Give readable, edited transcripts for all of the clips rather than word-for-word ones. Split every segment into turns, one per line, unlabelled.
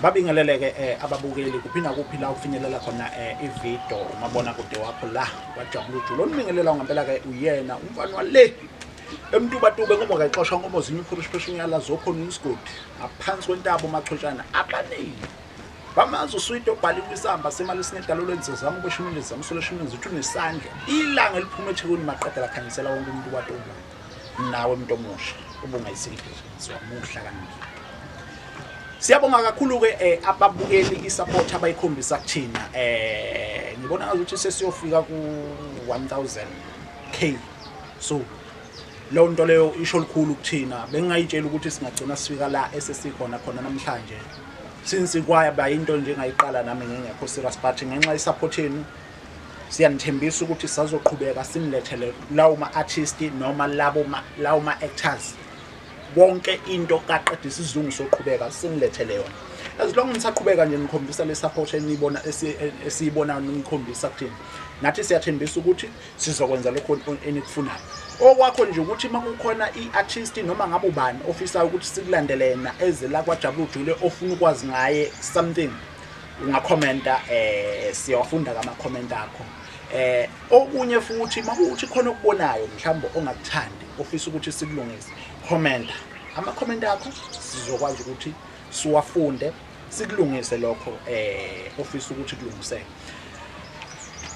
Babingeleleke ababukeli kuphi nakuphi la ufinyelela khona ividiyo umabonakude wakho la kwaJabula Ujule. Onibingelela ngempela ke uyena umfana wale eMtubatuba, nkomo kayixoshwa nkomo zinye uphurishphurish unyala zokhona isigodi ngaphansi kwentaba uMachotshana. Abaningi bamazi uswidi obhaliwe isamba semali esinedalo lenzizama ubeshimile zamsolo eshimile zithu nesandla ilanga eliphuma eThekwini maqeda lakhanyisela wonke umuntu kwaTuba, nawe umuntu omusha ubungayisiki wamuhla kanuki. Siyabonga kakhulu-ke ababukeli i-support abayikhombisa kuthina. Ngibona ngazuthi sesiyofika ku-1000 K, so leyo nto leyo isho lukhulu kuthina. Bengingayitshela ukuthi singagcina sifika la esesikhona khona namhlanje, since kwaba into nje engayiqala nami ngingekho serious, but ngenxa ye-support yenu siyanithembisa ukuthi sisazoqhubeka sinilethele lawo ma-artist noma labo lawo ma-actors, wonke into kaqeda isizungu soqhubeka sinilethele yona, as long nisaqhubeka nje nikhombisa le support eniyibona esiyibonayo nikhombisa kuthina. Nathi siyathembisa ukuthi sizokwenza lokho enikufunayo. Okwakho nje ukuthi uma kukhona i-artist noma ngabe ubani ofisayo ukuthi sikulandele yena eze la kwaJabula Ujule, ofuna ukwazi ngaye something, ungakhomenta, siyawafunda kama-comment akho. Okunye futhi, makuwukuthi khona okubonayo mhlawumbe ongakuthandi, ofisa ukuthi sikulungise, commenta ama-comment akho, sizokwazi ukuthi siwafunde, sikulungise lokho ofisa ukuthi kulungiseke.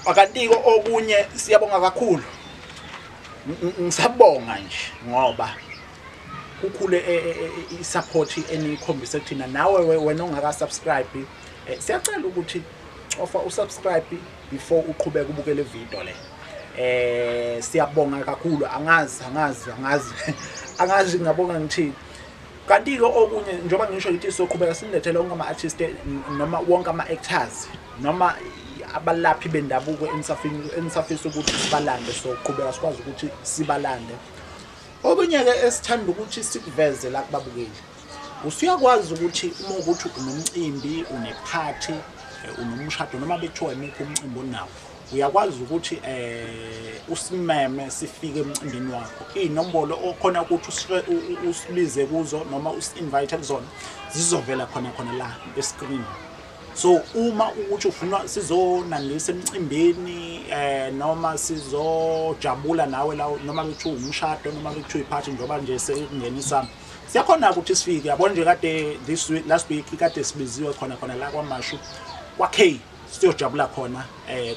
Akantiko okunye, siyabonga kakhulu. Ngisabonga nje ngoba kukhule i-support enikhombise kuthina. Nawe wena ongaka-subscribe, siyacela ukuthi cofa usubscribe before uqhubeke ubukele video le. Siyabonga kakhulu. Angazi, angazi, angazi, angazi ngiyabonga ngithini. Kanti-ke okunye, njengoba ngisho ngithi soqhubeka sinilethele wonke ama-artist noma wonke ama-actors noma abalaphi bendabuko enisafisa ukuthi sibalande, soqhubeka sikwazi ukuthi sibalande. Okunye-ke esithanda ukuthi sikuveze la kubabukeli, usuyakwazi ukuthi uma ukuthi unomcimbi, unephathi, unomshado noma bekuthiwa imuphi umcimbi onawo, uyakwazi ukuthi usimeme sifike emcimbini wakho. Iy'nombolo okhona ukuthi usibize kuzo noma usi-invite kuzona zizovela khona khona la e-screen. So uma ukuthi ufuna sizonandisa emcimbini noma sizojabula nawe la, noma kuthiwa umshado noma kuthiwa iphathi, njengoba nje sekungenisa, siyakhona ukuthi sifike. Yabona nje kade this week, last week kade sibiziwe khona khona la kwaMashu kwa-K, siyojabula khona,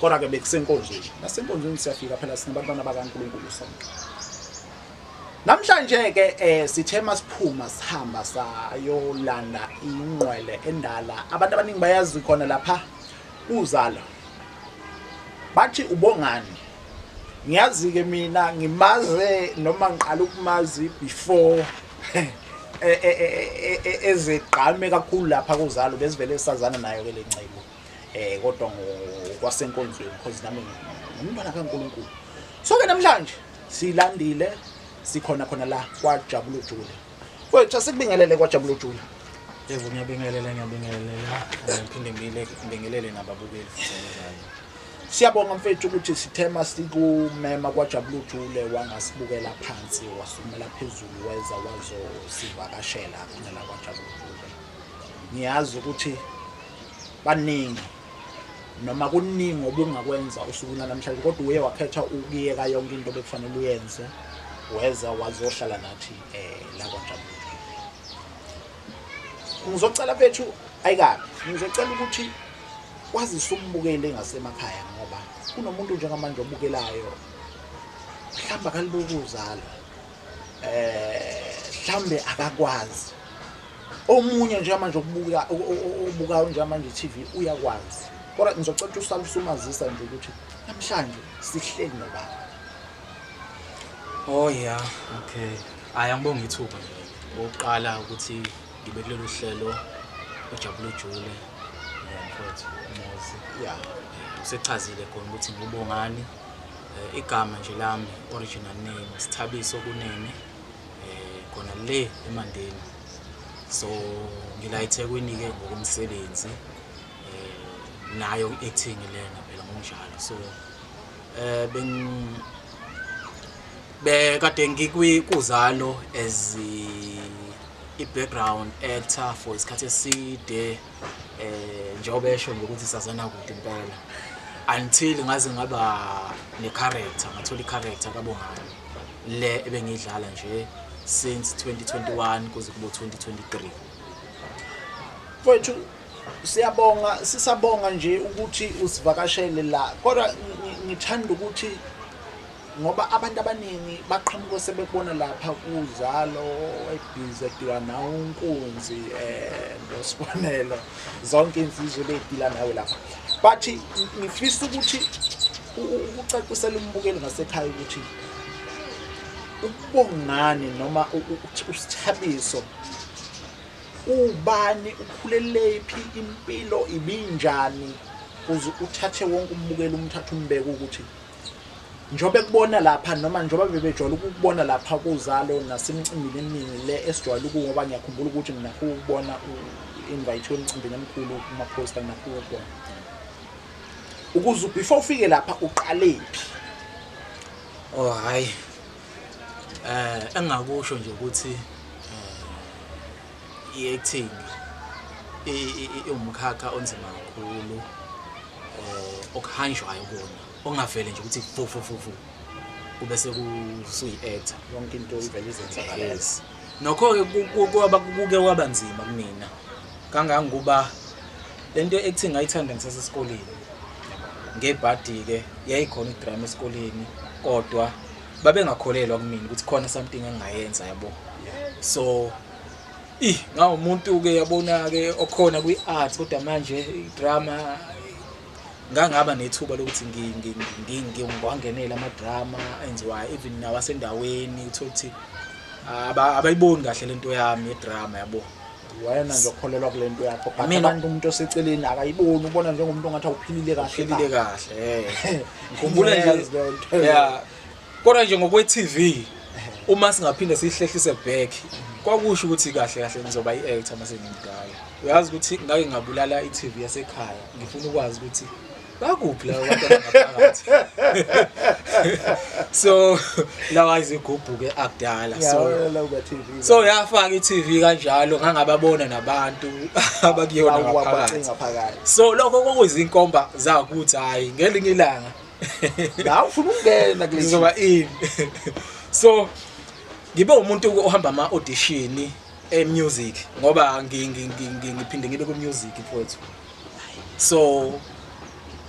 kodwa ke bekusenkonzweni. Nasenkonzweni siyafika phela, singabantwana bakaNkulunkulu sonke. Namhlanje ke sithe masiphuma sihamba sayolanda ingqwele endala. Abantu abaningi bayazi khona lapha uzalo, bathi uBongani. Ngiyazi ke mina ngimaze noma ngiqala ukumazi before ezegqame kakhulu lapha kuzalo, besivele sazana nayo ke lencebo, kodwa ngokwasenkonzweni, because nami ngumntwana kaNkulunkulu. So ke namhlanje silandile, sikhona khona la kwaJabula Ujule. Wethu, asikubingelele kwaJabula Ujule.
Yebo, ngiyabingelela, ngiyabingelela. Ngiphinde ngibingelele nababukeli futhi njalo.
Siyabonga mfethu ukuthi sithema sikumema kwaJabula Ujule, wangasibukela phansi, wasukumela phezulu, weza wazosivakashela khona la kwaJabula Ujule. Ngiyazi ukuthi baningi noma kuningi obungakwenza usuku namhlanje, kodwa uye wakhetha ukuyeka yonke into bekufanele uyenze, weza wazohlala nathi la kwaJabula Ujule. Ngizocela mfethu, ayikabi, ngizocela ukuthi wazise umbukeli ngasemakhaya, ngoba kunomuntu njengamanje obukelayo, mhlawumbe akalibuka uzalo, mhlawumbe akakwazi. Omunye njengamanje okubuka obukayo njengamanje i-TV uyakwazi, kodwa ngizocela ukuthi usale usumazisa nje ukuthi namhlanje sihleli nobaba.
Oh yeah, okay. Hayi, angibonga ithuba nje. Okokuqala ukuthi ngibe kulolu hlelo uJabula Ujule. Mfowethu Muzi. Usechazile khona ukuthi ngubongani. Igama nje lami, original name, Sithabiso Kunene. Khona le eMandeni. So ngila eThekwini ke ngokomsebenzi. Nayo i-acting lena phela ngokunjalo. So beng bekade ngikwi kuzalo as I-background actor for isikhathi eside, njengoba esho nje ukuthi sazana kude impela, until ngaze ngaba ne-character, ngathola i-character kaBongani le ebengiyidlala nje since 2021 kuze kube 2023.
Mfowethu, siyabonga, sisabonga nje ukuthi usivakashele la, kodwa ngithanda ukuthi ngoba abantu abaningi baqhamuka sebekubona lapha kuZalo, ebhizi edila nawe unkunzi, nosibonelo, zonke insizwe bedila nawe lapha, but ngifisa ukuthi ukucacisela umbukeli ngasekhaya ukuthi uBongani noma uSithabiso ubani, ukhulelephi, impilo ibinjani, uze uthathe wonke umbukeli umthathe umbeke ukuthi njengoba ekubona lapha noma njengoba bebejwayele ukukubona lapha kuZalo nasemcimbini eminingi le esijwayele ngoba ngiyakhumbula ukuthi nginakho ukubona u-invite emcimbini emkhulu kuma-poster, nginakho ukubona ukuze before ufike lapha uqalephi?
Oh hayi, engingakusho nje ukuthi i-acting iwumkhakha onzima kakhulu, okuhanjwayo kuwona, ongavele nje ukuthi fu fu fu fu kube sekusuyi-actor.
Yonke into ivele izenzakalele.
Yes. Nokho-ke kuke kwaba nzima kumina, kangangokuba lento ye-acting ngayithanda ngisasesikoleni. Ngebhadi-ke yayikhona idrama esikoleni, kodwa babengakholelwa kumina ukuthi khona something engingayenza, yabo. So ngawumuntu-ke yabona-ke okhona kwi-art, kodwa manje idrama ngangaba nethuba lokuthi ngiwangenele amadrama enziwayo, even nawasendaweni, uthola ukuthi abayiboni kahle lento yami yedrama, yabo.
Wena nje ukholelwa kule nto yakho, but abantu umuntu oseceleni akayiboni, ubona njengomuntu ongathi awuphilile kahle.
Uphilile kahle, eh. Ngikhumbula nje, yeah. Kodwa nje ngokwe-TV, uma singaphinda siyihlehlise back, kwakusho ukuthi kahle kahle ngizoba i-actor mase ngimdala. Uyazi ukuthi ngake ngabulala i-TV yasekhaya, ngifuna ukwazi ukuthi bakuphi laba bantwana ngaphakathi. So lawa izigubhu-ke akudala, so yafaka i-TV kanjalo, ngangababona nabantu abakuyona ngaphakathi. So lokho kwakuyizinkomba zakuthi hhayi, ngelinye ilanga
la ufuna ukungena
kule ngizoba ini. So ngibe umuntu ohamba ama-audition e-music, ngoba ngiphinde ngibe ku-music mfowethu. So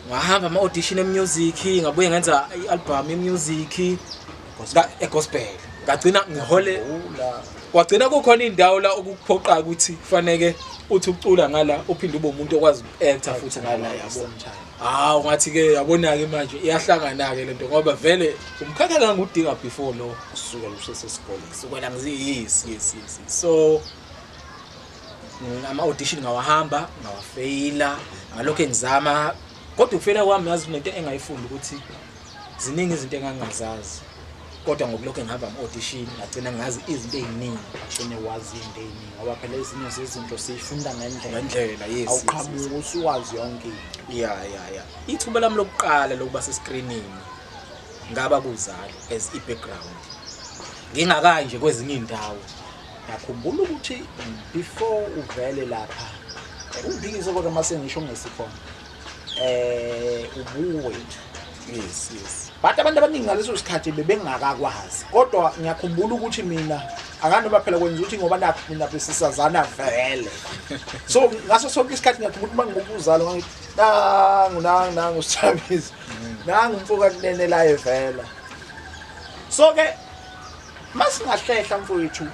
ngahamba ama-audition e-music, ngabuye ngenza i-album ye-music e-gospel, ngagcina ngihole, kwagcina kukhona indawo la okukuphoqa ukuthi kufaneke uthi ucula ngala uphinde ube umuntu okwazi uku-actor futhi ngala, yabo. Hawu, ngathi-ke yabona-ke manje iyahlangana-ke lento, ngoba vele umkhakha ngangudinga before lo
kusukela usesesikoleni.
Kusukela yes yes yes. So ama-audition ngawahamba, ngawafeyila, ngalokho engizama, kodwa ukufeyila kwami yazi kunento engayifunda ukuthi ziningi izinto engangingazazi, kodwa ngokulokho engihamba ama-audition ngagcina ngazi izinto ey'ningi.
Gcine wazi into ey'ningi, ngoba phela ezinye zezinto siyifunda ngendlela.
Ngendlela, yes.
Awuqhamuki usuwazi yonke into.
Ya, ithuba lami lokuqala lokuba seskrinini ngaba kuZalo as i-background, ngingakayi nje kwezinye iy'ndawo.
Ngiyakhumbula ukuthi before uvele lapha, ungiphikise kodwa mase ngisho ngesikhona, ubuwethu.
Yes.
But abantu abaningi ngaleso sikhathi bebengakakwazi, kodwa ngiyakhumbula ukuthi mina akanoma phela kwenza ukuthi ngoba nakho mina besisazana vele, so ngaso sonke isikhathi ngiyakhumbula uma ngibuka uZalo ngangithi nangu nangu nangu Sithabiso, nangu umfoka kunene la evela. So ke masingahlehla mfowethu,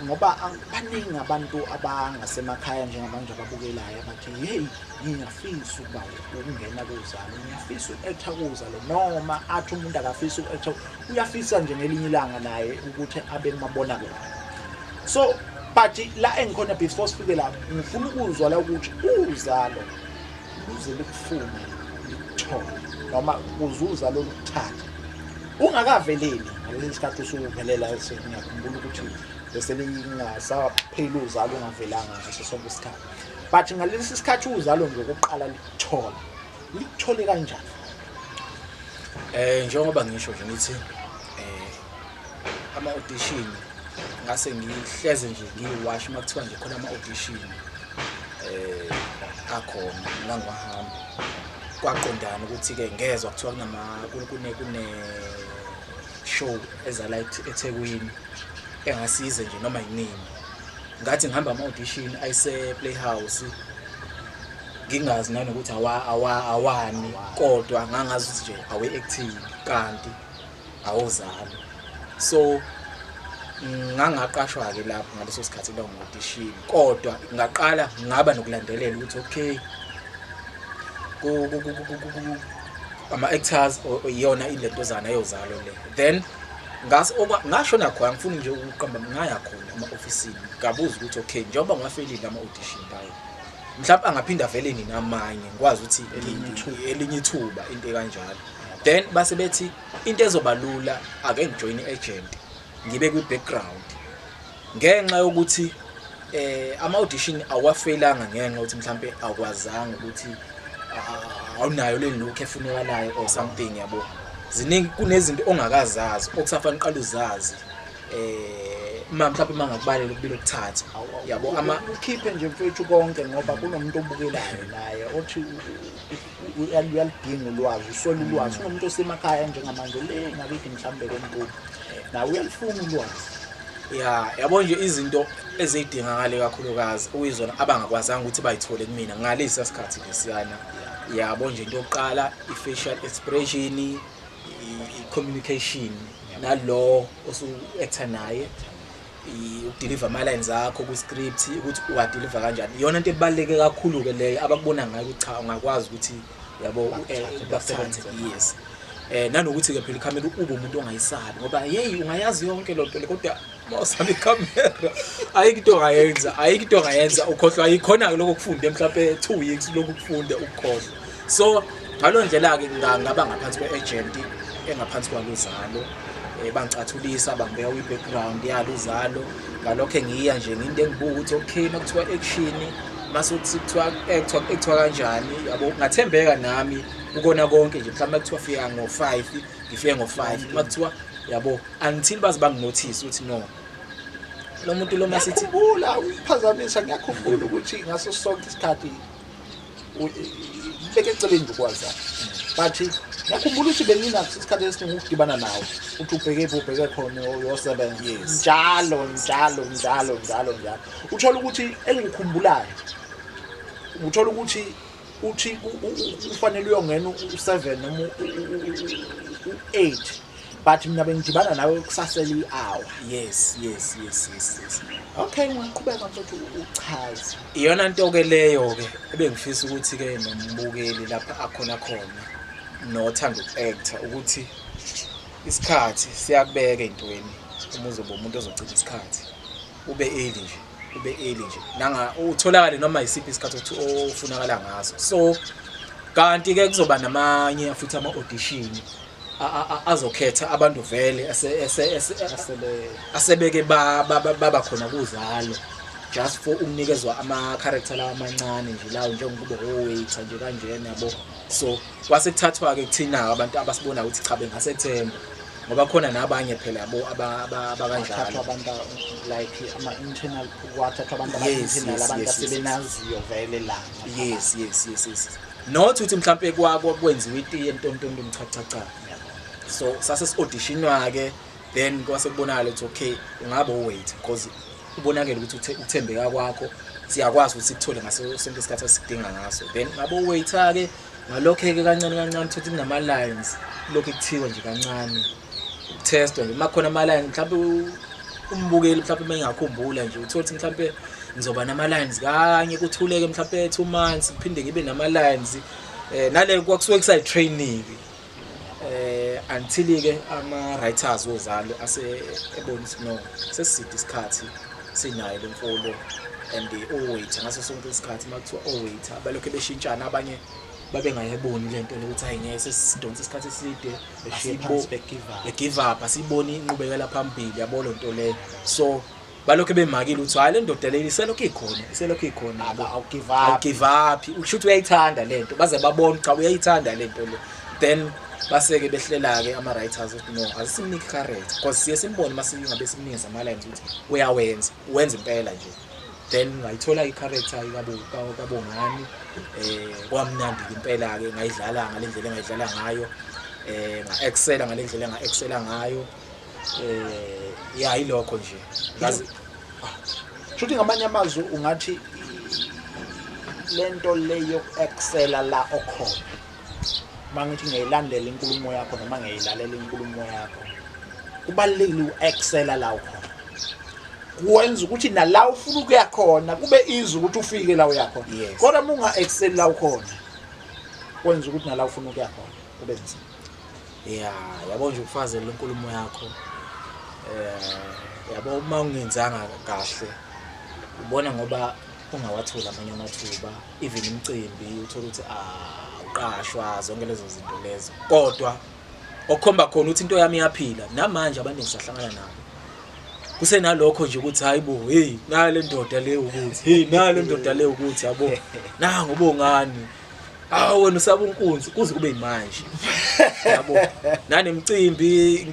ngoba baningi abantu abangasemakhaya njengamanje ababukelayo abathi hey, ngiyafisa ukuba ukungena kuZalo, ngiyafisa uku-acta kuZalo, noma athi umuntu akafisa uku-acta, uyafisa nje ngelinye ilanga naye ukuthi abe kumabonakude. So but la engikhona, before sifike lapho, ngifuna ukuzwa la ukuthi uZalo luze likufune likuthole noma uzuza lokuthatha ungakaveleli ngalesi sikhathi usuvelela. Ngiyakhumbula ukuthi bese lingasapheli uZalo ungavelanga ngaso sonke isikhathi, but ngalesi sikhathi uZalo nje okokuqala likuthola, likuthole kanjani?
Njengoba ngisho nje ngithi ama audition Ngase ngihleze nje ngiyiwash uma kuthiwa nje khona ama-audition akhona, ngangiwahamba. Kwaqondana ukuthi-ke ngezwa kuthiwa kune show ezala eThekwini engasize nje noma yinini. Ngathi ngihamba ama-audition ayise Playhouse, ngingazi nanokuthi awani, kodwa ngangazi ukuthi nje awe-acting kanti awozalo. So ngangaqashwa-ke lapho ngaleso sikhathi kulowo audition, kodwa ngaqala ngaba nokulandelela ukuthi okay, ama-actors iyona ilentozana yozalo le. Then ngashona khona, ngifuna nje ukuqamba, ngaya khona ema-ofisini ngabuza ukuthi okay, njengoba ngiwafelile ama-audition layo, mhlawumbe angaphinda vele nini amanye, ngikwazi ukuthi elinye ithuba, into ekanjalo. Then base bethi into ezoba lula ake ngijoin i-agent ngibe kwi-background, ngenxa yokuthi ama-audition awafelanga ngenxa yokuthi mhlambe akwazanga ukuthi awunayo le look efunekalayo or something, yabo. Ziningi, kunezinto ongakazazi okusafanele uqale uzazi, uma mhlawumbe mangakubalela ukubili okuthatha, yabo, ama
Ukhiphe nje mfethu konke, ngoba kunomuntu obukelayo naye othi uyaludinga ulwazi, uswela ulwazi. Kunomuntu osemakhaya njengamanje le ngakithi mhlawumbe komkhulu, nawe uyalufuna ulwazi.
Ya, yabo nje izinto ezidingakale kakhulukazi okuyizona abangakwazanga ukuthi bayithole kumina ngalesi sikhathi lesiyana, yabo nje, into yokuqala i-facial expression, i-communication nalo osu-actor naye, ukudeliver ama-lines akho kwi-script, ukuthi uwadeliver kanjani, iyona into ebaluleke kakhulu-ke leyo abakubona ngayo ukuthi cha, ungakwazi ukuthi, yabo,
Bakuthathe,
bakuthathe.
Bakusebenze.
Yes, nanokuthi-ke phela ikhamera ube umuntu ongayisabi, ngoba yeyi, ungayazi yonke loo nto le, kodwa uma usaba ikhamera ayikho into ongayenza, ayikho into ongayenza, ukhohlwa yikhona-ke lokho kufunde mhlawumpe 2 weeks, lokhu kufunde ukukhohlwa. So ngaleyo ndlela-ke ngaba ngaphansi kwe-agent engaphansi kwaluzalo, bangicathulisa, bangibeka kwi-background yalo uzalo. Ngalokho ngiya nje nginto engibuka ukuthi okay, uma kuthiwa action, mase kuthiwa actwa, actwa kanjani, yabo. Ngathembeka nami kukona konke nje. Mhlawumbe kuthiwa fika ngo-5, ngifike ngo-5. Uma kuthiwa, yabo, until baze banginotice ukuthi no, lo muntu lo masithi
Ngiyakhumbula ukuphazamisa, ngiyakhumbula ukuthi ngaso sonke isikhathi beke eceleni nje ukwazana, but ngiyakhumbula ukuthi benginaso isikhathi esiningi ukudibana nawe, uthi ubheke phi, ubheke khona uyosebenza. Njalo njalo njalo njalo njalo uthola ukuthi engikukhumbulayo, uthola ukuthi uthi ufanele uyongena u-7 noma u-8, but mina bengidibana nawe kusasele i-hour.
Yes.
Okay, ungaqhubeka mfethu uchaze.
Iyona nto-ke leyo-ke ebengifisa ukuthi-ke nombukeli lapha akhona khona nothanda uku-actor, ukuthi isikhathi siyakubeka ey'ntweni. Uma uzoba umuntu ozogcina isikhathi, ube early nje, ube early nje, nanga utholakale noma yisiphi isikhathi ukuthi ofunakala ngaso. So kanti-ke kuzoba namanye futhi ama-audition azokhetha abantu vele
asebe
asebeke baba khona kuzalo, just for ukunikezwa ama-character lawa amancane nje lawo, njengokuba o-waiter nje kanjena, yabo. So kwase kuthathwa-ke kuthina abantu abasibonayo ukuthi cha, bengasethemba, ngoba khona nabanye phela, yabo,
kwathathwa
abakanjalo.
Abantu like ama-internal, kwathathwa abantu aba-internal, abantu asebenaziyo vele la.
Yes, not ukuthi mhlampe kwenziwa itiye ntontonto, cha cha cha. So sase si-auditionwa-ke, then kwase kubonakala ukuthi okay, ungabe uwait because ubonakele ukuthi ukuthembeka kwakho siyakwazi ukuthi sikuthole ngaso sonke isikhathi esidinga ngaso. Then ngabe uwaiter-ke, ngalokho-ke kancane kancane thothi kunama-lines, lokhu kuthiwa nje kancane ukuthestwa nje uma kukhona ama-lines, mhlawumbe umbukeli mhlawumbe uma engakhumbula nje, uthole ukuthi mhlawumbe ngizoba nama-lines kanye, kuthuleke mhlawumbe 2 months, kuphinde ngibe nama-lines, nale kwakusuke kusayi-training until ke ama writers wozalo ase ebona ukuthi no, seside isikhathi sinayo le mfolo and owaiter ngaso sonke isikhathi makuthiwa owaiter balokho beshintshana, abanye babengayiboni lento lokuthi hayi, ngeke, sesidonsa isikhathi eside.
Beshiye phansi, be-give up.
Be-give up, asiyiboni inqubekela phambili, yabo, lonto leyo. So balokho bemakile ukuthi hayi, le ndoda leli iselokhu ikhona, iselokhu ikhona, yabo.
Awu-give up.
Awu-give up, usho ukuthi uyayithanda lento, baze babone cha, uyayithanda lento le. Then Base-ke behlela-ke ama-writers ukuthi no, asimnike i-character because siye simbone uma singabe simnikeza ama-lines ukuthi uyawenza, uwenza impela nje. Then ngayithola i-character kaBongani, kwamnandi-ke impela-ke, ngayidlala ngale ndlela engayidlala ngayo, nga-excela ngale ndlela enga-excela ngayo. Ya, yilokho nje. Ngazi
Shuthi ngamanye amazwi ungathi lento le yoku-excela la okhona, uma ngithi ngiyayilandela inkulumo yakho noma ngiyayilalela inkulumo yakho, kubalulekile u-excela la ukhona, kwenza ukuthi nala ufuna ukuya khona kube easy ukuthi ufike la uya khona. Kodwa uma unga-excel la ukhona, kwenza ukuthi nala ufuna ukuya khona kube nzima.
Ya, yabo nje ukufazela inkulumo yakho, yabo uma ungenzanga kahle ubona ngoba ungawatholi amanye amathuba, even imicimbi uthola ukuthi awuqashwa, zonke lezo zinto lezo. Kodwa okukhomba khona ukuthi into yami iyaphila namanje, abantu ngisahlangana nabo kusenalokho nje ukuthi hayi bo, hey, nale ndoda le ukuthi, hey, nale ndoda le ukuthi, yabo, nangu Bongani, awu wena usaba unkunzi kuze kube yimanje, yabo. Nanemicimbi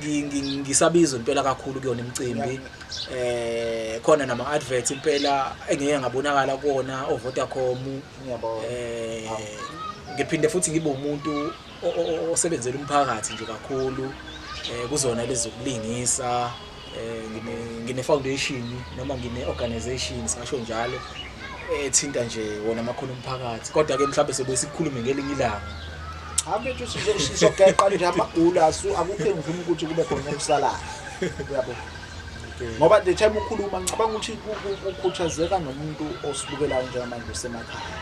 ngisabizwa impela kakhulu kuyona imicimbi, khona nama adverts impela engeke ngabonakala kuona oVodacom. Ngiphinde futhi ngibe umuntu osebenzela umphakathi nje kakhulu, kuzona lezi zokulingisa. Ngine foundation noma ngine organization, singasho njalo, ethinta nje wona amakhono omphakathi, kodwa ke mhlawumbe sobe sikhulume ngelinye ilanga.
Cha mfethu, sizogeqa nje amagula, akukho engifuna ukuthi kube khona okusalayo, uyabo, ngoba the time ukhuluma ngicabanga ukuthi kukhuthazeka nomuntu osibukelayo njengamanje osemakhaya.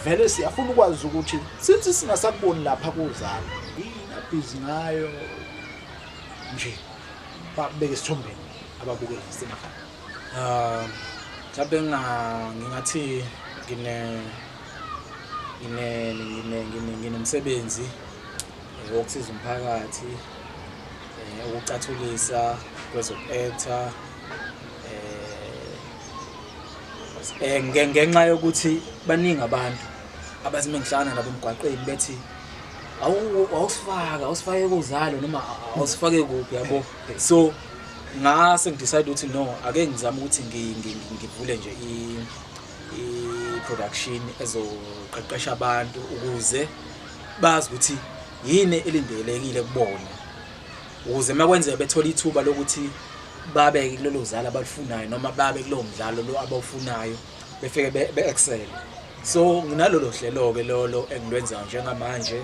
Vele siyafuna ukwazi ukuthi since singasakuboni lapha kuzalo, yini abhizi ngayo nje, babeke isithombeni ababukeli nasemakhaya.
Ah, mhlawumbe ngingathi ngine ngine ngine ngine nginomsebenzi wokusiza umphakathi, ukucathulisa kwezoku-actor, ngenxa yokuthi baningi abantu abathi mengihlangana nabo emgwaqeni bethi awusifaka, awusifake kuzalo noma awusifake kuphi, yabo. So ngase ngidecide ukuthi no, ake ngizame ukuthi ngivule nje i-production ezoqeqesha abantu ukuze bazi ukuthi yini elindelekile kubona, ukuze makwenzeka bethola ithuba lokuthi babe kulelo zalo abalifunayo noma babe kulowo mdlalo lo abawufunayo, befike be-excel. So nginalolo hlelo-ke lolo engilwenzayo njengamanje,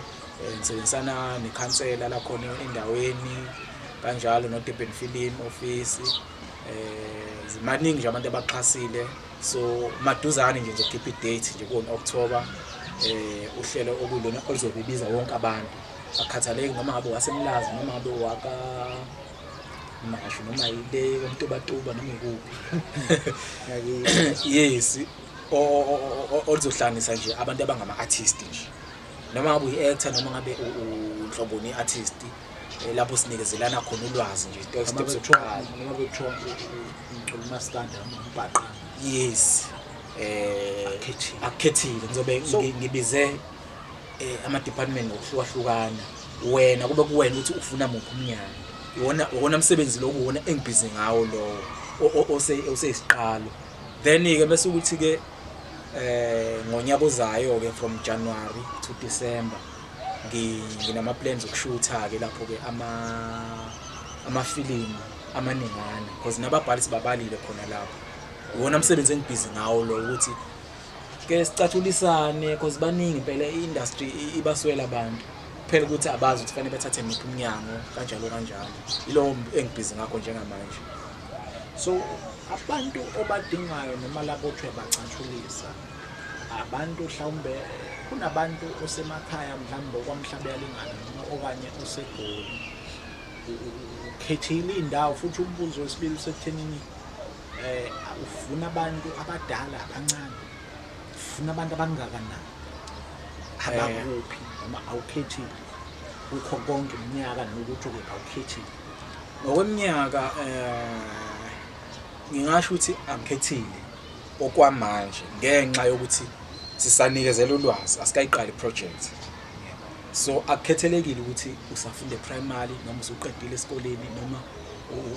ngisebenzisana nekhansela lakhona endaweni, kanjalo no-Durban Film Office. Maningi nje abantu abaxhasile, so maduzane nje ngizokhipha i-date nje kuwona October, uhlelo okulona oluzobe ibiza wonke abantu, akukhathaleki noma ngabe waseMlazi noma ngabe waka Mashu noma yile koMtubatuba noma ikuphi. Yes, oluzohlanganisa nje abantu abangama-artist nje, noma ngabe uyi-actor noma ngabe unhloboni ye-artist, lapho sinikezelana khona ulwazi nje, step sokuqala.
Noma bekuthiwa umculo umaskandi noma umbhaqanga.
Yes,
Akukhethile.
Akukhethile, ngizobe ngibize ama-department ngokuhlukahlukana, wena kube kuwena ukuthi ufuna muphi umnyango. Iwona msebenzi lo kuwona engibhizi ngawo lowo oseyisiqalo. Then-ke bese ukuthi-ke ngonyaka ozayo-ke from January to December nginama plans okushutha-ke lapho-ke amafilimu amaningana, because nababhali sibabalile khona lapho. Iwona msebenzi engibhizi ngawo lo, ukuthi ke sicathulisane, because baningi impela, i-industry ibaswela abantu kuphela ukuthi abazi ukuthi fanele bethathe miphi umnyango, kanjalo kanjalo. Yilowo engibhizi ngakho njengamanje.
So abantu obadingayo noma labo othi uyabacathulisa, abantu mhlawumbe kunabantu osemakhaya, mhlawumbe okwamhlaba yalingana noma okanye oseGoli, ukhethile indawo? Futhi umbuzo wesibili usekuthenini, ufuna abantu abadala, abancane, ufuna abantu abangakanani, abakuphi, noma awukhethile kukho konke iminyaka nokuthi ukuphi, awukhethile?
Ngokweminyaka, ngingasho ukuthi angikhethile okwamanje, ngenxa yokuthi sisanikezela ulwazi, asikayiqali iproject. So akukhethelekile ukuthi usafunda e-primary noma usuqedile esikoleni noma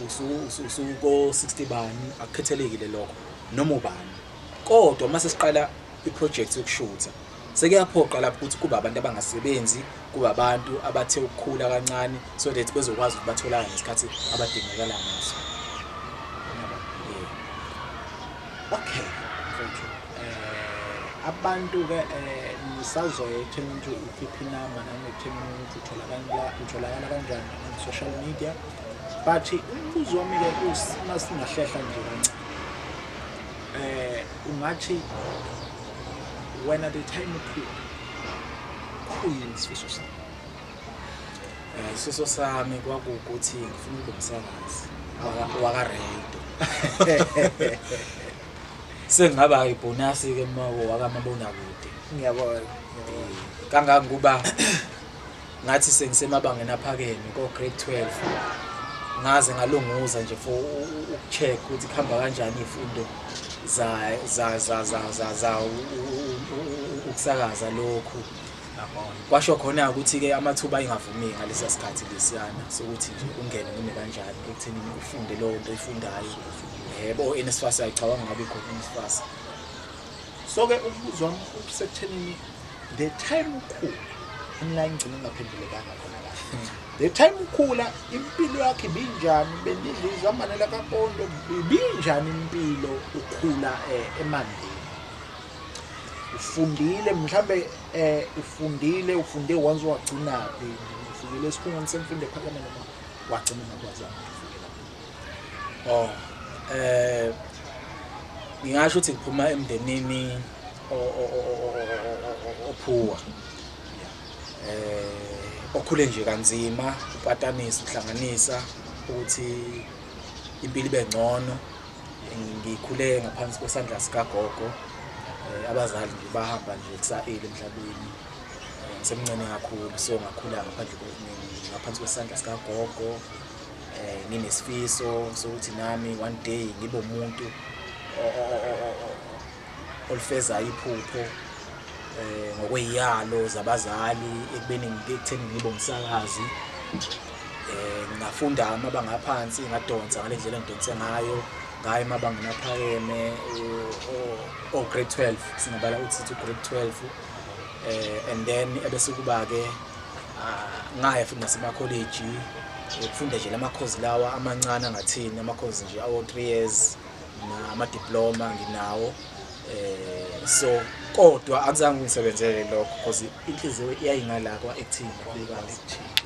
usuko 60 bani, akukhethelekile lokho noma ubani. Kodwa mase siqala i-project yokushutha, sekuyaphoqa lapho ukuthi kuba abantu abangasebenzi, kuba abantu abathe ukukhula kancane, so that bezokwazi ukuthi batholakale ngesikhathi abadingakala ngaso. Yeah.
Okay, mfethu, abantu ke nisazoya ekutheni ukuthi ukhiphe inamba nangekutheni ukuthi utholakala kanjani on social media, but umbuzo wami ke masingahlehla nje kancane, ungathi wena the time ukhula, khuyini isifiso sakho?
Isifiso sami kwakuwukuthi ngifuna ukuba umsakazi waka-radio. Sengingaba ibhonasi-ke uma wakamabonakude.
Ngiyabona.
Kangangokuba ngathi sengisemabangeni aphakeme ko-grade 12, ngaze ngalunguza nje for uku-check ukuthi kuhamba kanjani iy'fundo za za za za za za ukusakaza lokhu. Kwasho khona ukuthi-ke amathuba ayengavumi ngalesa sikhathi lesiyana sokuthi nje ungene noma kanjani ekuthenini ufunde leyo nto oyifundayo. Yebo, o-NSFAS ayicabanga ngabe khona i-NSFAS.
So-ke umbuzo wami usekuthenini, the time ukhula, la ngigcina ngingaphendulekanga khona kahle, the time ukhula impilo yakho ibinjani? Benidla izambane lakapondo? Ibinjani impilo ukhula eMandeni? Ufundile mhlambe, ufundile, ufunde once, wagcinaphi? Ufikile esikhungweni semfundo ephakeme noma wagcina ungakwazanga ukufika lapho?
Oh, ngingasho ukuthi ngiphuma emndenini ophuwa. Okhule nje kanzima, upatanisa, uhlanganisa ukuthi impilo ibe ngcono. Ngikhule ngaphansi kwesandla sikagogo. Abazali nje bahamba nje kusa-early emhlabeni. Ngisemncane kakhulu, so ngakhula ngaphansi kwesandla sikagogo. Nginesifiso sokuthi nami one day ngibe umuntu olifezayo iphupho ngokweyalo zabazali ekubeni ekutheni ngibe umsakazi. Ngafunda amabanga aphansi, ngadonsa ngale ndlela engidonse ngayo, ngaya emabangeni aphakeme, o grade 12, singabala ukuthi sithi grade 12, and then ebese kuba ke ngaya futhi nasemakholeji ukufunda nje lama course lawa amancane angathini, ama course nje awo 3 years nama diploma nginawo. So kodwa akuzange kungisebenzele lokho because inhliziyo iyayingala kwa acting kakhulukazi.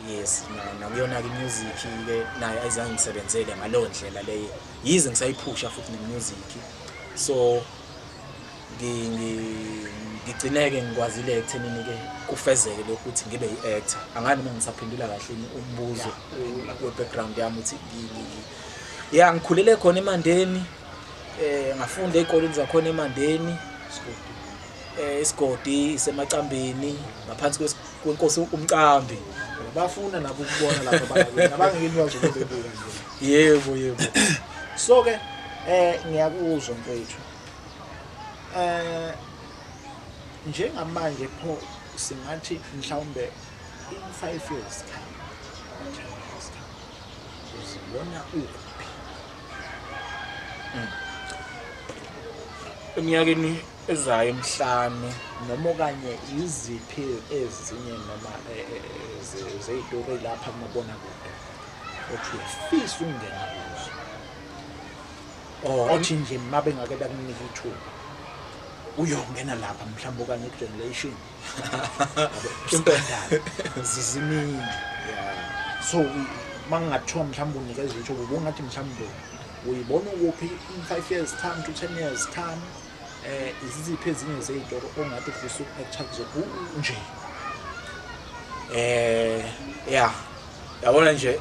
Yes, nakuyona ke music ke nayo ayizange ngisebenzele ngaleyo ndlela leyo, yize ngisayiphusha futhi ne-music. So ngigcineke ngikwazile ekuthenini ke kufezeke lokhu ukuthi ngibe i-actor. Angani noma ngisaphendula kahle umbuzo we-background yami ukuthi ya ngikhulele khona eMandeni, ngafunda ey'koleni zakhona eMandeni, isigodi isemacambini ngaphansi kwenkosi uMcambi.
Bafuna nabo ukubona lapho abangakini, abangeke bazobe bebuka nje.
Yebo.
So ke ngiyakuzwa mfethu. Njengamanje pho singathi mhlawumbe in 5 years time, 10 years time, uzibona ukuphi?
Eminyakeni ezayo emihlanu.
Noma okanye iziphi ezinye noma zeyitori lapha kumabonakude othi uyafisa ukungena kuzo?
Oh,
othi nje mabe ngake bakunika ithuba uyongena lapha mhlawumbe, okanye i-Generation, Scandal, ziziningi. So mangingathiwa mhlawumbe unikeza ithuba, ubungathi mhlawumbe uyibona ukuphi in 5 years time to 10 years time? Iziphi ezinye zey'tori ongathi ufisa uku-acta kuzo nje?
Ya, yabona nje,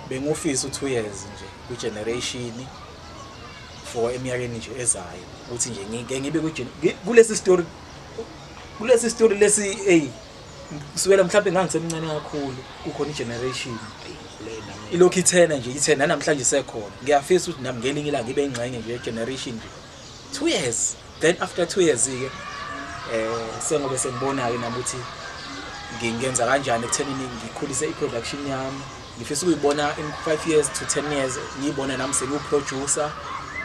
bengufisa u2 years nje kwi-Generation for eminyakeni nje ezayo, ukuthi nje ngike ngibe kulesi story lesi, hey, kusukela mhlawumbe ngangisemncane kakhulu kukhona i-Generation, ilokhu ithena nje, ithena namhlanje sekhona. Ngiyafisa ukuthi nami ngelinye ilanga ngibe ingxenye nje ye-Generation nje 2 years, then after 2 years ke sengobe sengibona ke nami ukuthi Ngingenza kanjani ekuthenini ngikhulise i-production yami. Ngifisa ukuyibona in 5 years to 10 years, ngiyibone nami sengiwu-producer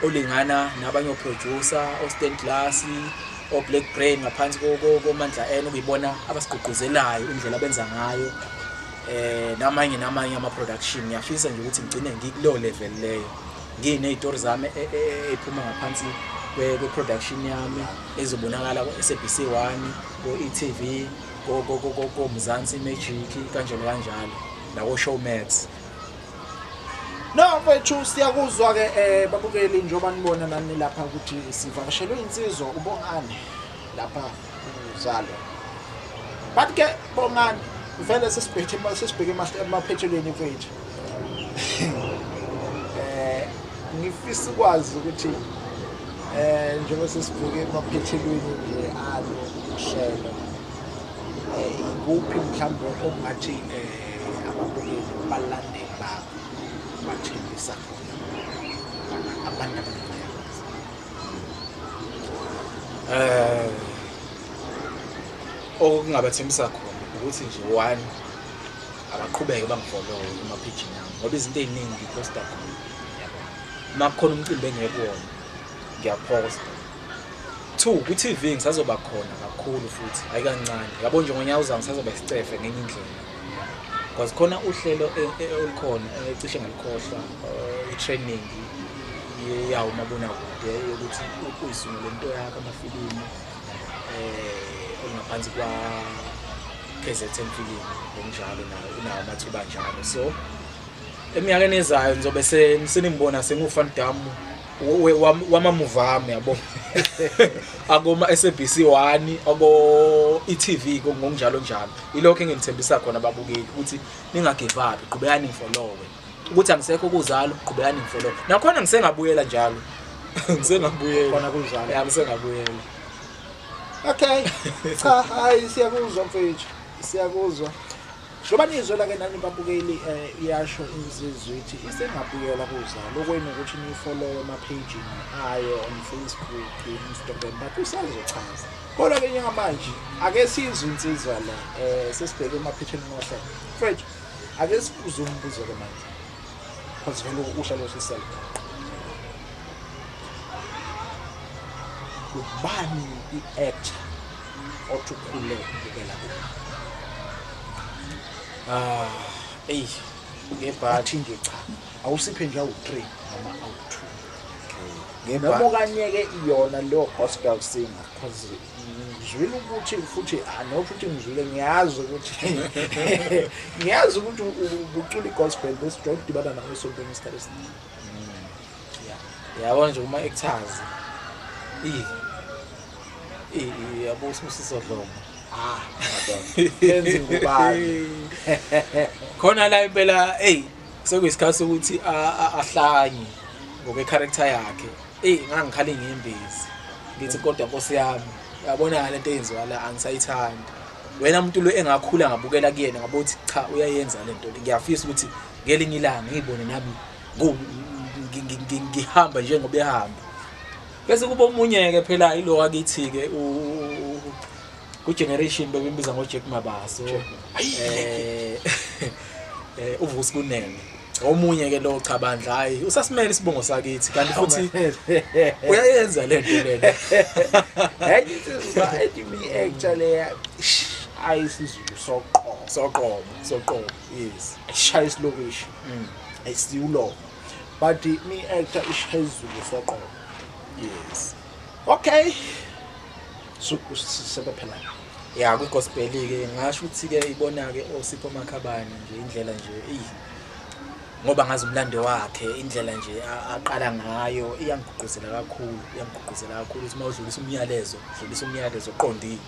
olingana nabanye o-producer, o-Stan Glass, o-Black Brain, ngaphansi koMandla N, ukuyibona abasigqugquzelayo indlela abenza ngayo, namanye namanye ama-production. Ngiyafisa nje ukuthi ngigcine ngikuleyo level leyo, nginey'tori zami ey'phuma ngaphansi kwe-production yami, ezobonakala ku-SABC 1, ko-e.tv, koMzansi Magic, kanjalo kanjalo, nako-Showmax.
No mfethu, siyakuzwa ke, babukeli, njengoba nibona nani lapha ukuthi sivakashelwe insizwa uBongani lapha uZalo. But ke Bongani, vele sesibheke emaphethelweni mfethu. Ngifisa ukwazi ukuthi njengoba sesibheke emaphethelweni nje alo uhlelo, ikuphi mhlawumbe ongathi ababukeli, balandeli bakho bathembisa khona abantu abaningi bayakwazi?
Okungabathembisa khona ukuthi nje, one, abaqhubeke bangifollowe ema-page-ini ami, ngoba izinto ey'ningi ngiphosta khona, yabo. Uma kukhona umcimbi engekuwona, ngiyaphosta. Two, kwi-TV ngisazoba khona kakhulu futhi, hayi kancane, yabo. Nje ngonyaka uzayo ngisazoba isicefe ngenye indlela, because khona uhlelo olukhona cishe ngalikhohlwa, i-training yawo umabonakude yokuthi uyisungule into yakho, amafilimu, olungaphansi kwa KZN Film ngokunjalo, nawo unawo amathuba anjalo. So eminyakeni ezayo ngizobe seningibona sengu-Van Damme wama-movie ami, yabo, akoma SABC 1, ako e.tv, ngokunjalo njalo. Ilokho enginithembisa khona ababukeli, ukuthi ninga-give up, qhubekani ngifollowe. Ukuthi angisekho kuZalo, qhubekani ngifollowe. Nakhona ngisengabuyela njalo, ngisengabuyela.
Khona kuZalo.
Ya, ngisengabuyela.
Okay, cha, hayi, siyakuzwa mfethu, siyakuzwa. Njengoba nizwela ke nani babukeli, iyasho insizwa ithi isengabuyela kuZalo. Okwenu ukuthi nifollow ema-page ayo on Facebook, Instagram, but usazochaza. Kodwa ke njengamanje ake sizwe insizwa la, sesibheke emaphethelweni ohlelo. Mfethu, ake sibuze umbuzo ke manje, because vele uhlelo sisele. Ubani i-actor othi ukhule ubukela kuyo?
Ah, eyi, ngebhadi.
Athi nje cha, awusiphe nje awu-3 noma awu-2,
Ngebhadi.
Noma okanye-ke yona leyo gospel singer, because ngizwile ukuthi futhi not ukuthi ngizwile, ngiyazi ukuthi ubucula i-gospel, besijwayele ukudibana nawe esontweni isikhathi esiningi, yeah.
Yabona nje kuma-actors, yabo, uSibusiso Dlomo.
Ah, madoda, enzi ngubani?
Khona la impela, eyi, sekuyisikhathi sokuthi ahlanye ngokwe-character yakhe. Eyi, ngangikhala inyembezi, ngithi kodwa nkosi yami, yabona lento eyenziwa la angisayithandi. Wena muntu lo engakhula ngabukela kuyena, ngabona ukuthi cha, uyayenza lento le. Ngiyafisa ukuthi ngelinye ilanga ngiyibone nami ngihamba njengoba ehamba. Bese kuba omunye-ke phela, ilo wakithi-ke, ku-Generation bebembiza ngoJack Mabaso, uVusi Kunene. Omunye ke lo, cha bandla, hayi, usasimele isibongo sakithi, kanti futhi uyayenza lento lena.
Enye insizwa ethi mi-actor leya, ayisiZulu soqobo.
Soqobo, soqobo, yes.
Ishaya isilokishi, ayisiwulomo, but mi-actor ishaya isiZulu soqobo. Okay, so sebephela.
Ya, kwi-gospel-ke ngasho ukuthi-ke ibona-ke oSipho Makhabane nje, indlela nje, eyi, ngoba ngazi umlando wakhe, indlela nje aqala ngayo iyangigqugquzela kakhulu, iyangigqugquzela kakhulu ukuthi uma udlulisa umyalezo, udlulisa umyalezo oqondile.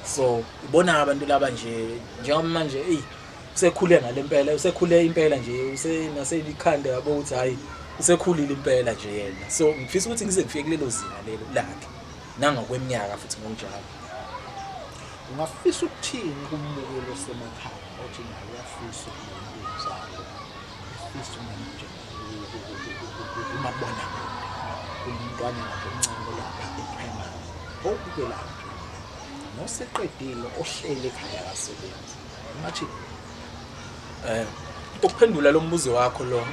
So ibona abantu laba nje, njengoba manje, eyi, usekhule ngale mpela, usekhule impela nje, usenaselikhanda, yabo, ukuthi hhayi, usekhulile impela nje yena. So ngifisa ukuthi ngize ngifike kulelo zinga lelo lakhe, nangokweminyaka futhi ngokunjalo.
Ungafisa ukuthini kumbukeli osemakhaya othi naye uyafisa ukubona uZalo, ufisa ukubona nje kumabonakude, umntwanyana nje omncane lapha e-primary obukelayo nje? Noseqedile ohleli ekhaya akasebenzi. Ungathi
Ukuphendula lo mbuzo wakho lo,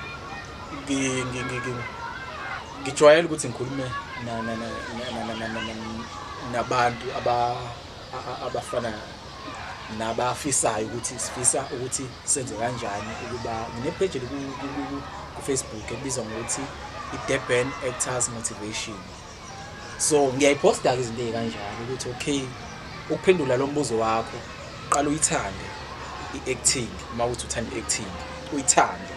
ngijwayele ukuthi ngikhulume nabantu abafana nabafisayo ukuthi sifisa ukuthi senze kanjani ukuba ngine-page ku-Facebook ebizwa ngokuthi i-Durban Actors Motivation. So ngiyayiphosta-ke izinto ey'kanjalo ukuthi okay, ukuphendula lo mbuzo wakho, qala uyithande i-acting. Uma uthi uthanda i-acting, uyithande,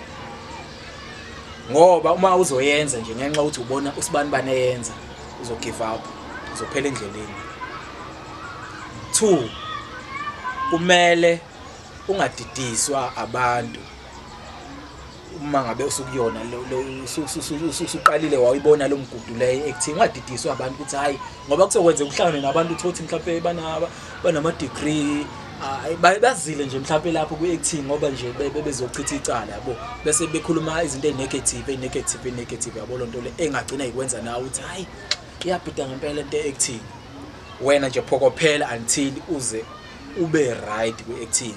ngoba uma uzoyenza nje ngenxa ukuthi ubona usibani bani eyenza, uzo-give up, uzophela endleleni. Two, kumele ungadidiswa abantu uma ngabe usukuyona usuqalile wayibona lo mgudu leyo ekuthini, ungadidiswa abantu ukuthi hayi, ngoba kuzokwenzeka uhlangane nabantu uthole ukuthi mhlawumbe banama degree, bazile nje mhlawumbe lapho kwi-acting ngoba nje bezochitha icala, yabo, bese bekhuluma izinto ey'negative ey'negative ey'negative, yabo. Loo nto le engagcina ikwenza nawe ukuthi hayi, iyabhida ngempela into e-acting. Wena nje phokophela until uze ube right kwi-acting.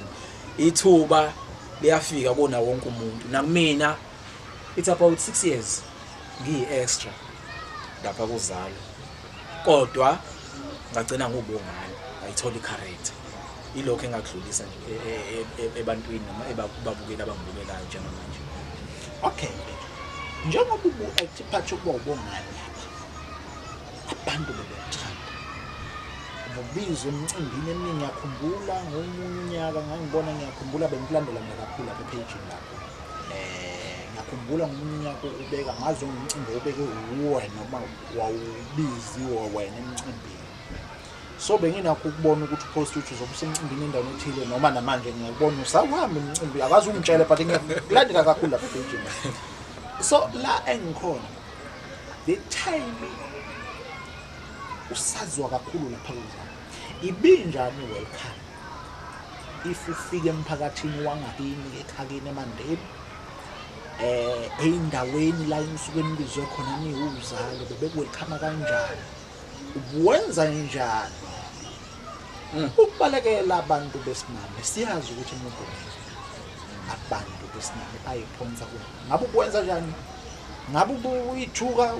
Ithuba liyafika kona wonke umuntu. Nakumina it's about 6 years ngiyi-extra lapha kuzalo, kodwa ngagcina nguBongani, ngayithola i-character. Ilokho engakudlulisa nje ebantwini noma ebabukeli abangibukelayo njengamanje.
Okay, njengoba ubu-act part yokuba uBongani lapha, abantu bebekuthanda, ububizwa emicimbini eminingi. Ngiyakhumbula ngomunye unyaka ngangibona, ngiyakhumbula bengikulandela mina kakhulu lapha ephejini lakho. Ngiyakhumbula ngomunye unyaka ubeka ngazi umcimbi obeke uwe noma wawubiziwe wena emcimbini, so benginakho ukubona ukuthi upost ukuthi uzobe usemcimbini endaweni ethile, noma namanje ngiyakubona usawuhamba imicimbi, akaze ungitshele, but ngiyakulandela kakhulu lapha ephejini. So la engikhona, the time usaziwa kakhulu lapha kuzalo, ibinjani welcome if ufike emphakathini wangakini, ekhakini, eMandeni, eyindaweni la enisuke nibizwe khona niwuzalo, bebeku-welcome kanjani? Ubuwenza njani ukubalekela abantu besimame? Siyazi ukuthi emugomeni abantu besimame bayiphonsa kuwena. Ngabe ubuwenza njani? Ngabe ubuyithuka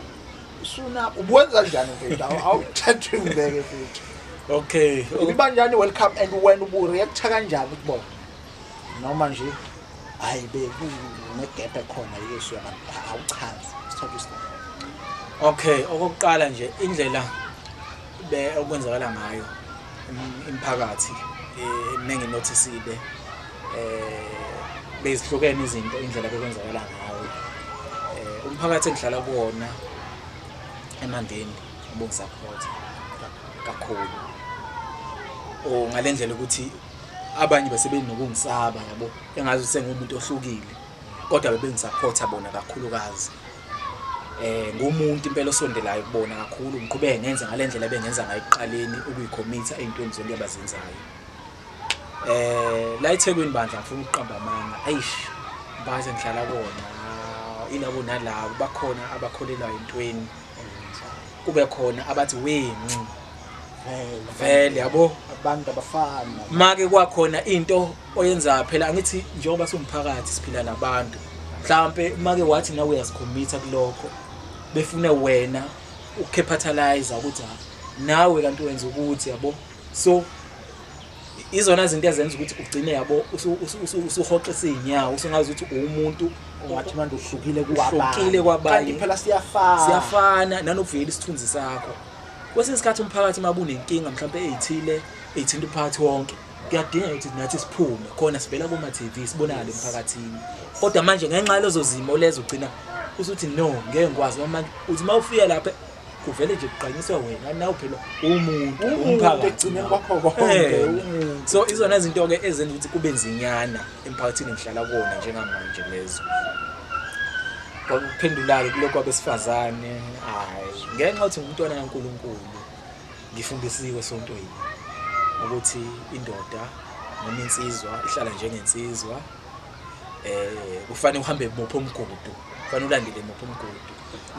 usuna? Ubuwenza njani, mfethu? Awuthathe ngibeke futhi.
Okay.
Ibibanjani welcome and wena ubu-reacta kanjani kubona, noma nje hayi bekunegap ekhona yesu yabantu? Awuchazi, sithathe isikhathi.
Okay, okokuqala nje, indlela be okwenzakala ngayo imiphakathi nenginotisile, bezihlukene izinto, indlela bekwenzakala ngayo. Umphakathi engihlala kuwona eMandeni ubungi-support kakhulu, o ngalendlela ukuthi abanye bese benokungisaba, yabo, engazi sengumuntu ohlukile, kodwa bebengi-supporta bona kakhulukazi. Ngumuntu impela osondelayo kubona kakhulu, ngiqhubeke ngenze ngalendlela bengenza ngayo ekuqaleni, ukuyi-commit-a ey'ntweni zonke abazenzayo. La eThekwini bandla, ngifuna ukuqamba amanga, eish, umphakathi engihlala kuwona ilabo nalabo, bakhona abakholelwa entweni, kube khona abathi we vele, yabo.
Abantu abafana.
Make kwakhona into oyenza phela, angithi njengoba siwumphakathi siphila nabantu, mhlambe make wathi nawe uyazi-commit-a kulokho, befune wena uku-capitalize ukuthi ha, nawe kanti wenza ukuthi, yabo. So izona zinto ezenza ukuthi ugcine, yabo, usuhoxisa iy'nyawo, usungazi ukuthi uwumuntu.
Ungathi manje uhlukile.
Uhlukile kwabanye.
Kanti phela siyafana.
Siyafana, nanokuvikela isithunzi sakho. Kwesinye isikhathi umphakathi uma bunenkinga mhlawumbe ey'thile ey'thinta umphakathi wonke, kuyadingeka ukuthi nathi siphume khona, sivela kuma-TV, sibonakale emphakathini. Kodwa manje ngenxa yalezo zimo lezo ugcina usuthi no, ngeke ngikwazi, ngoba manje uthi uma ufika lapha kuvele nje kugqanyiswe wena, nawe phela umuntu.
Umuntu.
Umphakathi.
Ekugcineni kwakho konke, umuntu.
So izona zinto-ke ezenza ukuthi kube nzinyana emphakathini engihlala kuwona njengamanje lezo. Kwakuphendula-ke kulokhu abesifazane, hhayi, ngenxa yokuthi ngumntwana kaNkulunkulu, ngifundisiwe esontweni ukuthi indoda noma insizwa ihlala njengensizwa, kufanele uhambe muphi umgudu. Kufanele ulandele muphi umgudu.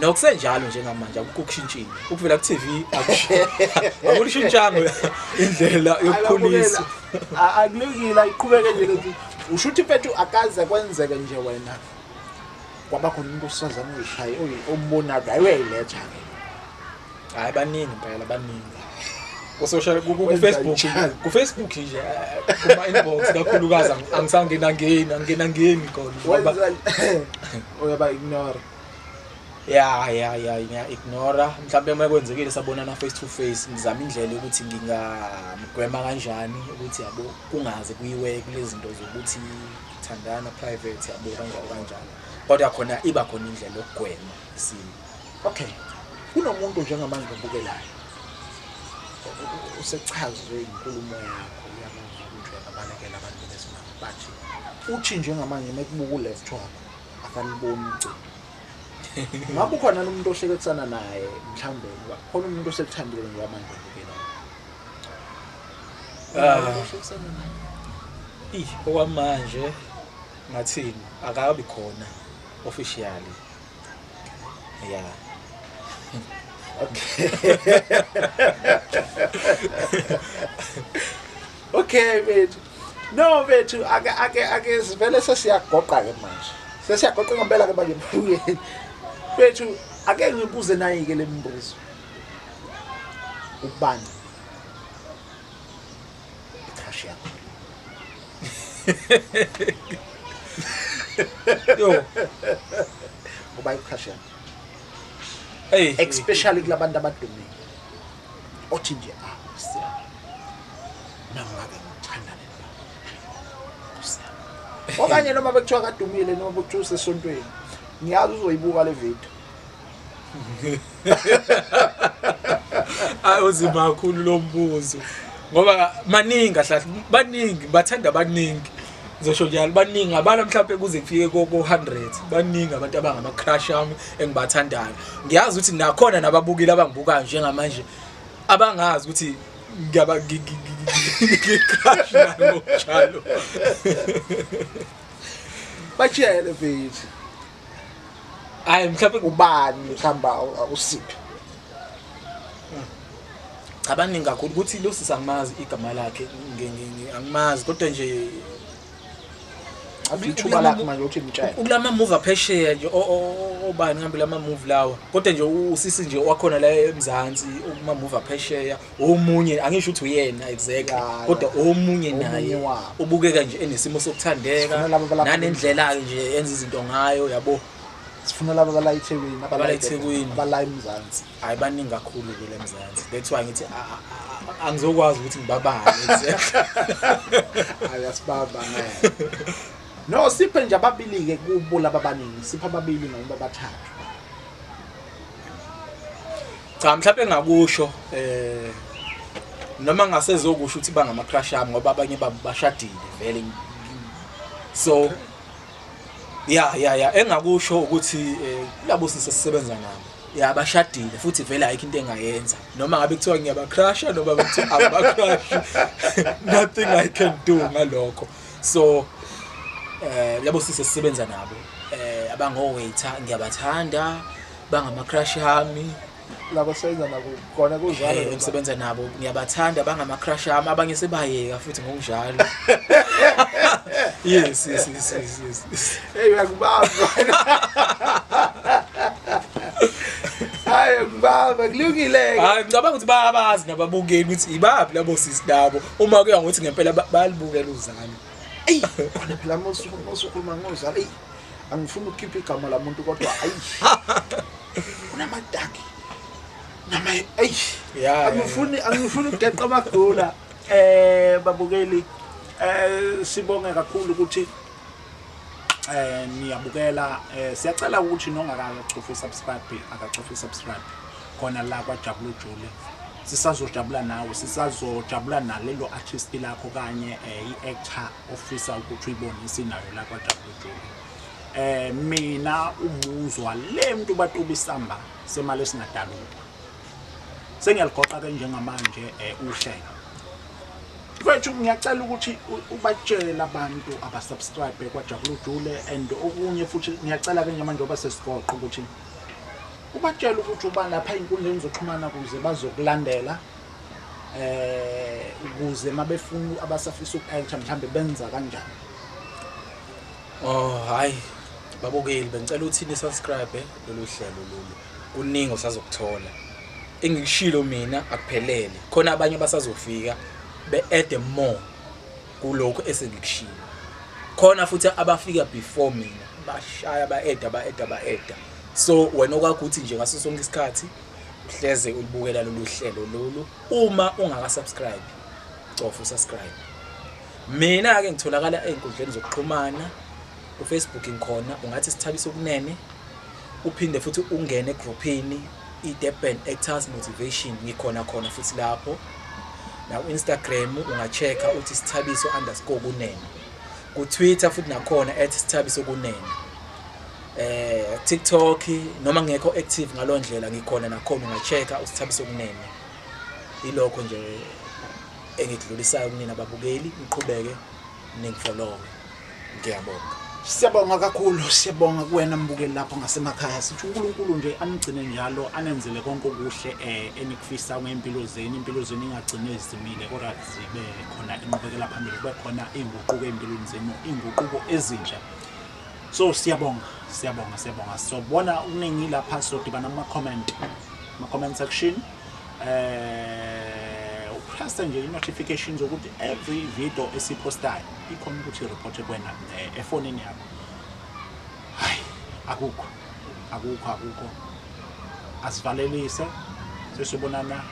Nokusenjalo njengamanje akukho kushintshile. Ukuvela ku-TV akushintshanga indlela yokukhulisa.
Akulungile, ayiqhubeke nje lethi. Usho ukuthi mfethu akaze kwenzeke nje wena kwaba khona umuntu osazana uyishaye ombonayo, hayi uyayiletha-ke.
Hayi, baningi impela, baningi. Ku-social, ku-Facebook, ku-Facebook nje, kuma-inbox kakhulukazi angisangena ngeni, angena ngeni khona.
Ngoba uyaba ignore.
Ya ya ya, ngiya-ignora. Mhlawumbe uma kwenzekile sabonana face to face, ngizama indlela yokuthi ngingamgwema kanjani ukuthi yabo kungaze kuyiwe kulezi zinto zokuthi thandana private, yabo, kanjalo kanjalo. Kodwa khona iba khona indlela yokugwema isimo.
Okay. Kunomuntu njengamanje obukelayo, usechazwe inkulumo yakho, uyabona ukuthi uyababalekela abantu besimame, but uthi njengamanje mekubuka u-left wakho akaliboni ucingo. Ngabe ukhona umuntu ohlekisana naye, mhlambe khona umuntu osekuthandile njengamanje obukelayo?
Ah.
Ohlekisana naye.
Ih, okwamanje ngathini, akabi khona officially. Yeah.
Okay. Okay bethu. No bethu, ake ake ake sivele sesiyagoqa ke manje. Sesiyagoqa ngempela ke manje mbukeli. Bethu, ake ngibuze nayi ke lemibuzo. Ubani i-crush yakho?
Yo.
Uba i-crush yakho?
Hey,
Especially kulabantu abadumile. Othi nje ah, siya. Nangake ngithanda le nto. Okanye noma bekuthiwa kadumile noma bekuthiwa usesontweni. Ngiyazi uzoyibuka le video.
Ayi, uzima kakhulu lo mbuzo. Ngoba maningi kahle, baningi, bathanda baningi. Ngizosho njalo, baningi abala mhlawumbe kuze kufike ko 100. Baningi abantu abangama crush ami engibathandayo. Ngiyazi ukuthi nakhona nababukeli abangibukayo njengamanje abangazi ukuthi ngiyaba ngi-crush nabo njalo.
Batshele mfethu.
Hayi, mhlawumbe
ubani mhlawumbe usiphi?
Cha, baningi kakhulu. Ukuthi lo sisi angimazi igama lakhe, angimazi, kodwa nje
Athi ithuba lakho manje uthi mtshele.
Kulama movie aphesheya nje, obani ngambe lama movie lawa, kodwa nje usisi nje wakhona la eMzansi kuma movie aphesheya omunye, angisho ukuthi uyena exactly, kodwa omunye
Omunye
naye
wabo.
ubukeka nje enesimo sokuthandeka
Sifuna laba abalapha
nanendlela nje enza izinto ngayo, yabo.
Sifuna laba abala eThekwini,
Abala eThekwini.
abala eMzansi.
Hayi, baningi kakhulu kule Mzansi, that's why ngithi angizokwazi ukuthi ngibabale exactly.
Hayi, asibamba ngeke. No, siphe nje ababili ke kubo laba abaningi, siphe ababili noma abathathu.
Cha, mhlawumbe engakusho noma ngasezokusho ukuthi bangama crush ami, ngoba abanye babo bashadile vele. So ya ya ya, engakusho ukuthi kulabo sisi esisebenza nabo, ya, bashadile futhi vele ayikho into engayenza, noma ngabe kuthiwa ngiyaba-crusha noma kuthiwa angaba-crush, nothing I can do ngalokho. So labo sisi esisebenza nabo, abango-waiter, ngiyabathanda, bangama-crush ami.
Labo sebenza nabo khona kuzalo?
Engisebenza nabo ngiyabathanda, bangama-crush ami. Abanye sebayeka futhi ngokunjalo. Yes.
Hey, uyakubamba. Hayi, ngibamba, kulungile ke.
Hayi, ngicabanga ukuthi bayabazi nababukeli ukuthi ibaphi labo sisi labo, uma kuya ngokuthi ngempela bayalibukela uzalo.
Eyi, khona phela musukhuluma ngozalo. Eyi, angifuni ukukhipha igama lamuntu, kodwa ayi. Kunamadaki. Nama eyi. Angifuni ukugeqa amagula. Babukeli, sibonge kakhulu ukuthi niyabukela. Siyacela ukuthi nongakacofi subscribe akacofi subscribe khona la kwaJabula Ujule. Sisazojabula nawe, sisazojabula nalelo artist lakho kanye i-actor ofisa ukuthi uyibone sinayo la kwaJabula Ujule. Mina umuzwa le muntu batuba isamba semali esingadalulwa. Sengiyaligoqa ke njengamanje uhlelo. Mfethu, ngiyacela ukuthi ubatshele abantu abasubscribe kwaJabulujule, and okunye futhi ngiyacela ke njengoba njengoba sesigoqa ukuthi ubatshele ukuthi uba lapha ey'nkundleni zokuxhumana ukuze bazokulandela, ukuze mabefuna abasafisa uku-acta mhlambe benza kanjani.
Oh hayi babukeli, bengicela ukuthi ni subscribe lolu hlelo lolu, kuningi osazokuthola. Engikushilo mina akuphelele, khona abanye abasazofika be-add more kulokhu esengikushilo. Khona futhi abafika before mina bashaya, ba-adda, ba-adda, ba-adda. So wena okwakuthi nje ngaso sonke isikhathi uhleze ulibukela lolu hlelo lolu, uma ungaka-subscribe cofa usubscribe. Mina-ke ngitholakala ey'nkundleni zokuxhumana, uFacebook ngikhona, ungathi Sithabiso Kunene, uphinde futhi ungene egruphini i-Durban Actors Motivation, ngikhona khona futhi lapho. Na-Instagram unga-check-a uthi Sithabiso_Kunene. Ku-Twitter futhi nakhona @Sithabiso Kunene. TikTok noma ngekho active ngalo ndlela, ngikhona nakhona, unga-check-a uSithabiso Kunene. Ilokho nje engikudlulisayo kunina ababukeli, niqhubeke ningifollowe. Ngiyabonga.
Siyabonga kakhulu, siyabonga kuwena mbukeli lapho ngasemakhaya. Sithi uNkulunkulu nje anigcine njalo, anenzele konke okuhle enikufisa ngey'mpilo zenu. Impilo zenu ingagcine zimile, kodwa zibe khona inqubekela phambili, kube khona iy'nguquko ey'mpilweni zenu, iy'nguquko ezintsha. So siyabonga, siyabonga, siyabonga. Sobona okuningi lapha, sodibana kuma-comment section. Upressa nje i-notifications ukuthi every video esiphostayo ikhona ukuthi i-report kuwena efonini yakho. Hayi, akukho, akukho, akukho. Asivalelise, sesibonana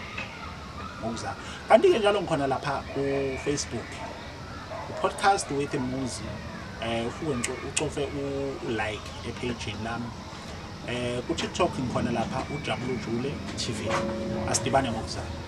ngokuzayo. Kanti-ke njalo ngikhona lapha ku-Facebook, u-Podcast with Muzi. Ufike ucofe u-like epage lami. Ku-TikTok ngikhona lapha uJabulujule TV. Asidibane ngokuzayo.